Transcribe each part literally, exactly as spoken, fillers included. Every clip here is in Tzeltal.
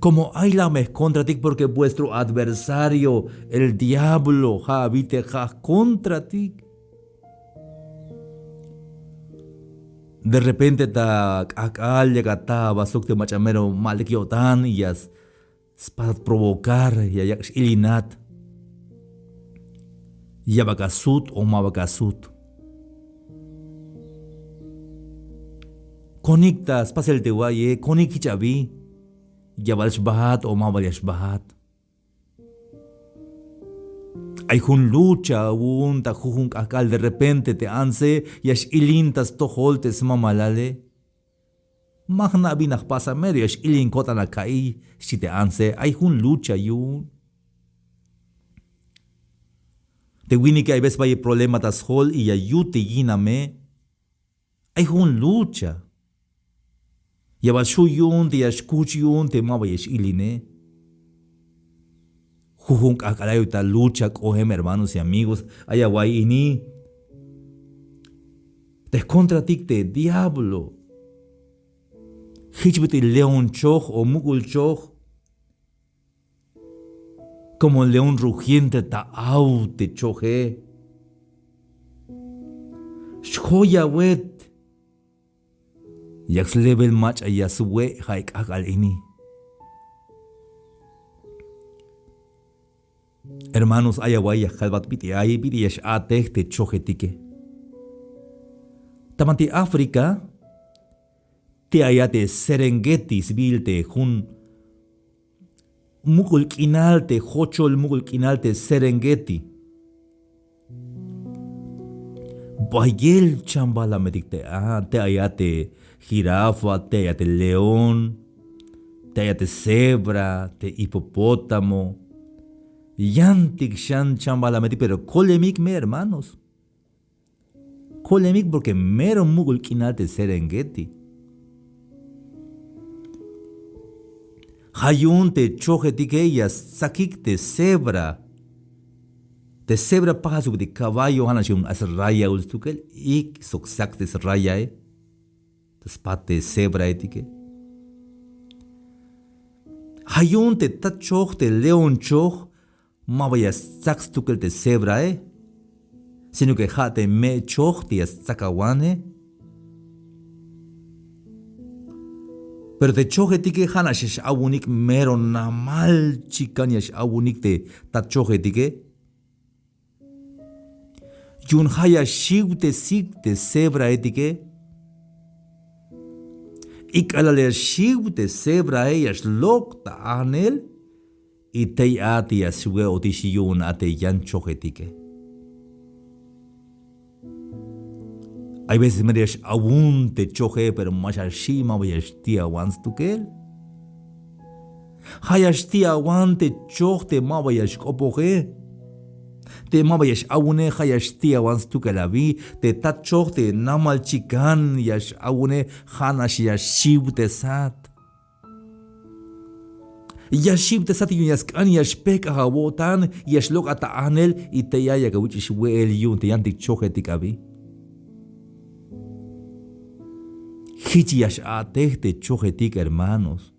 Como ay la me jkontratik, porque vuestro adversario, el diablo, ja' abi te ja' jkontratik. De repente ta k'ajk'al yak ata aba sok te mach'a mero ma lek yo'tan y ya spas provocar, ya yak' x-ilinat. Ya bal asut o ma bal asut. Konik ta spasel te wa'ye, konik jich abi. Ya bal xbaat o ma bal ya xbaat. Ay jun lucha awu'un ta jujun k'ajk'al, de repente te antse ya x-ilin ta stojol te smamalale. Ma jna' bin la jpasa, mero ya x-ilin ko'tan aka'iy, xchi te antse. Ay jun lucha yu'un. Te winike ay veces bayel problema ta sjol y ya yut te yiname. Ay jun lucha. Ya bal xju' yu'un te ya xkuch yu'un te ma ba ya x-iline. Jujun k'ajk'al ayotik ta lucha k'oem, hermanos y amigos, ay awa'iy ini. Te jkontratik te diablo. Jich bit'il león choj o muk'ul choj. Como león rugiente ta aw te choje. Xjoyawet. Yak slebel mach'a ya swe' ja' k'ajk'al ini. Hermanos, ay awa'iy ya kalbat bit'il ay, bit'il ya x-a'tej te chojetike. Ta banti África, te ay a te Serengeti sbiil te jun muk'ul k'inal, te jochol muk'ul k'inal te Serengeti. Bayel chambalametik te a, te ay a te jirafa, te ay a te león, te ay a te cebra, te hipopótamo. Yantik xan chambalametik, pero kolemik me, hermanos. Kolemik porque mero muk'ul k'inal te Serengeti. Ja' yu'un te chojetike ya stsakik te cebra. Te cebra pajal sok te caballo, ja' nax yu'un ay srayaul stukel, ik' sok sak te srayae. Te spat te cebraetike. Ja' yu'un te tat choj, te león choj, ma ba ya stsak stukel te cebrae, sino que ja' te me' choj te ya stsak awane. Pero te chojetike ja' nax ya x-awunik, mero namal chikan ya x-awunik te tat chojetike. Yu'un ja' ya xiwtesik te cebraetike. Y k'alal ya xiw te cebrae ya xlok' ta ajnel. Y tey a te ya xwe'otix yu'un a te yan chojetike. Hay veces mero ya x-awun te choje, pero ma xaxi'y, ma ba ya xti'awan stukel. Ja' ya xti'awan te choj te ma ba ya xk'opoje. Te ma ba ya x-awune, ja' ya xti'awan stukel abi. Te tat choj te namal chikan ya x-awune, ja' nax ya xiwtesat. Ya xiwtesat yu'un ya sk'an ya xpejk'aj awo'tan, ya xlok'at ta ajnel, y tey a yak awich'ix we'el yu'un te yantik chojetik abi. Jich ya x-a'tej te chojetik, hermanos.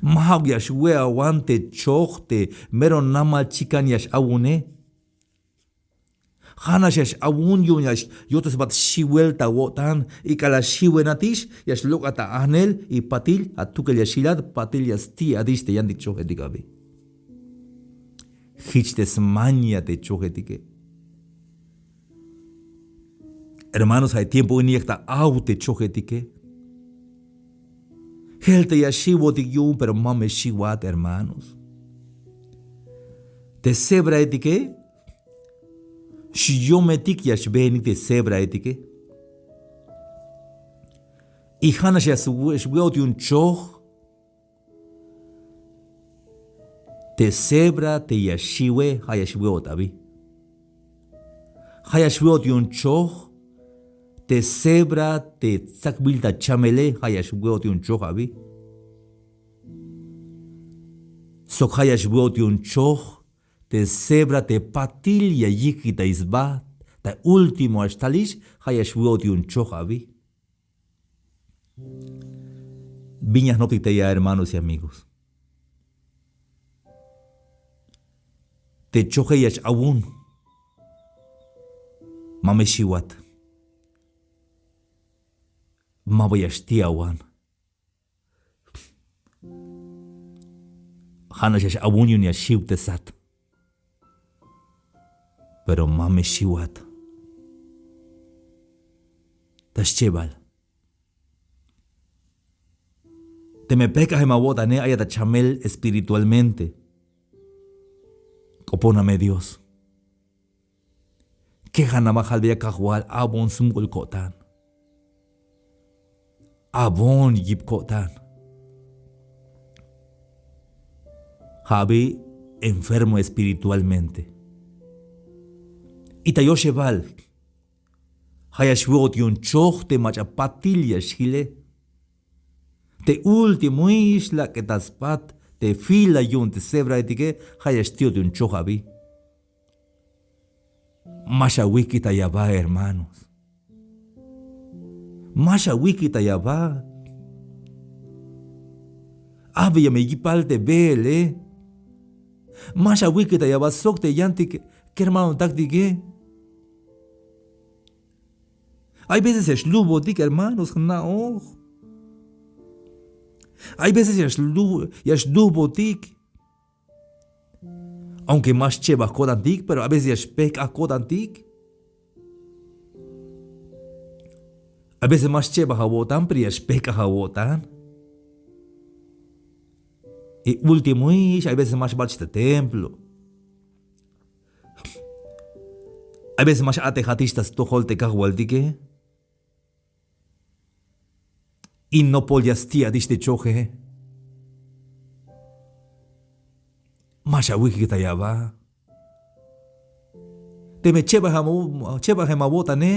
Ma ja'uk ya xwe'awan te choj te mero namal chikan ya x-awune. Ja' nax ya x-awun yu'un ya x-yotesbat xiwel ta awo'tan, y k'alal xiwenatix ya xlok'at ta ajnel, y patil atukel ya xilat, patil ya sti'atix te yantik chojetik abi. Jich te smaña te chojetike. Hermanos, ja' tiempo ini yak ta aw te chojetike. Jel te ya xiwotik yu'un, pero ma me xiwat, hermanos. Te cebraetike, xyometik ya xbeenik te cebraetike. Y ja' nax ya xwe'ot yu'un choj. Te cebra te ya xiwe, ja' ya xwe'ot abi. Ja' ya xwe'ot yu'un choj. Te cebra te tsakbil ta chamele, ja' ya xwe'ot yu'un choj abi. Sok ja' ya xwe'ot yu'un choj te cebra te patil ya yijkitay sba, ta último ya xtalix, ja' ya xwe'ot yu'un choj abi. Bin ya jnoptik tey a, hermanos y amigos. Te choje ya x-awun. Ma me xiwat. Maba ya xti'awan. Ja'nax ya x-awun yu'un ya xiwtesat. Pero ma me xiwat. Ta schebal. Teme pek'ajem awo'tane, ayat ta chamel espiritualmente. K'opona me Dios. Kejan aba, jalbeya Kajwal, a'bon smuk'ul ko'tan. A'bon yip ko'tan. Ja' abi enfermo espiritualmente. Y ta yoxebal, ja' ya xwe'ot yu'un choj te mach'a patil ya xjile. Te últimoix la k'etal spat te fila yu'un te cebraetike, ja' ya xti'ot yu'un choj abi. Ma xawijkitay aba, hermanos. Ma xawijkitay aba. Abi ya me yipal te beele. Ma xawijkitay aba sok te yantik kermanotaktike. Hay veces ya xlujbotik, hermanos, jna'oj. Hay veces ya xluj-, ya xlujbotik. Aunque ma xchebaj ko'tantik, pero a veces ya xpejk'aj ko'tantik. A veces ma xchebaj awo'tan, pero ya xpejk'aj awo'tan. Y últimoix, hay veces ma xbach' ta templo. Hay veces ma x-a'tejatix ta stojol te Kajwaltike. Y nopol ya sti'atix te choje. Ma xawijkitay aba. Teme chebajem awo-, chebajem awo'tane,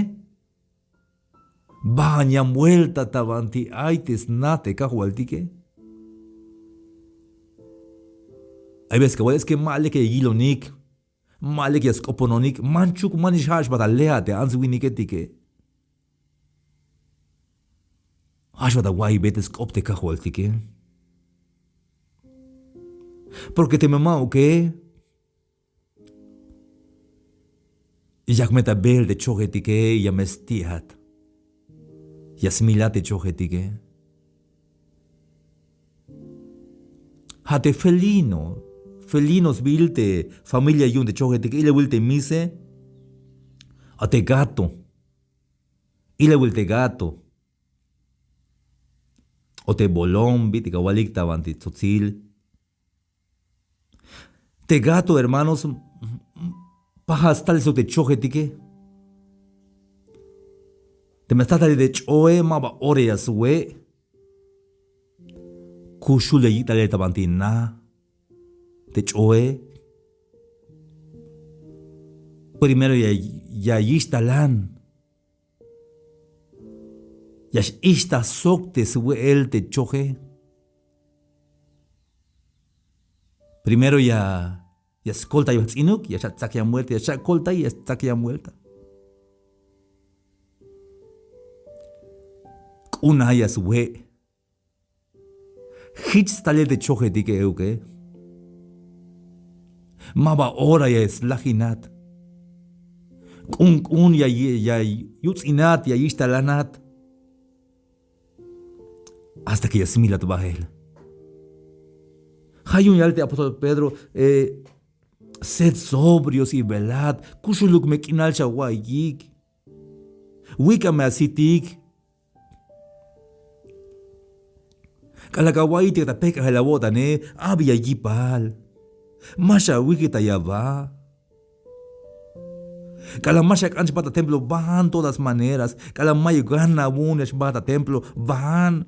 baan yan vuelta ta banti ay te sna te Kajwaltike. Hay veces que, es que ma lek ya yilonik. Ma lek ya sk'opononik, manchuk, manix ja' xbat alejat te ants winiketike. Ja' xbat awa'iybe te sk'op te Kajwaltike. Porque teme ma'uke, yak me ta beel te chojetike, ya me sti'at. Ya smilat te chojetike. Ja' te felino, felino sbiil te familia yu'un te chojetike, ilawil te mise, a te gato, ilawil te gato, o te bolom, bit'il awalik ta banti tsotsil. Te gato, hermanos, pajal stalel sok te chojetike. Teme stal talel te ch'oe, maba ora ya swe'. Kuxul ya yik' talel ta banti na te ch'oe. Primero ya, ya yixtalan. Ya x-ixta sok te swe'el te choje. Primero ya, ya skoltay jts'inuk, ya xak' tsak yan vuelta, ya xak' koltay, ya tsak yan vuelta. K'un a ya swe'. Jich stalel te chojetike euke. Maba ora ya slajinat. K'un k'un ya, ya yuts'inat, ya yixtalanat. Hasta que ya smilat bael. Ja' yu'un yal te apóstol Pedro, eh, sed sobrios y velad. Kuxuluk me k'inal xawa'iyik. Wik'a me asitik. K'alal ka wa'iytik ta pejk'ajel awo'tane, abi ya yipal. Ma xawijkitay aba. K'alal ma xak'an xbaat ta templo, van todas maneras. K'alal mayuk gana awu'un ya xbaat ta templo, van.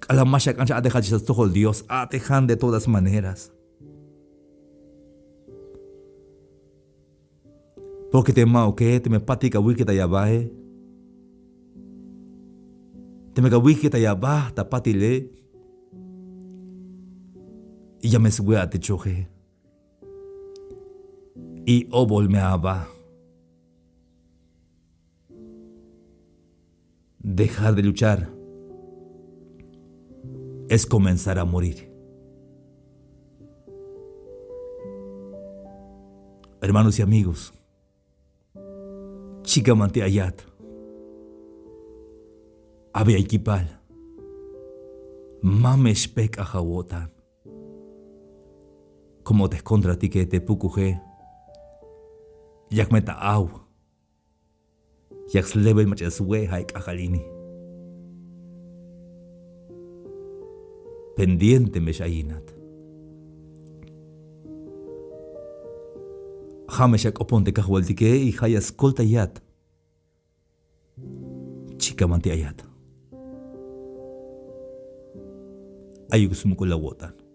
K'alal ma xak'an x-a'tejat ta stojol Dios, a'tejan de todas maneras. Porque teme ma'uke, teme patil ka wijkitay abae, teme ka wijkitay aba ta patile, ya me swe'at te choje. Y obol me aba. Dejar de luchar es comenzar a morir. Hermanos y amigos, chikan banti ayat, abi ay kipal, ma me xpejk'aj awo'tan. Como te jkontratike te pukuje, yak me ta aw, yak slebel mach'a ya swe' ja' k'ajk'al ini. Pendiente me x'ayinat. Ja' me xak'opon te Kajwaltike y ja' ya skoltayat. Chikan banti ayat, ayuk smuk'ul awo'tan.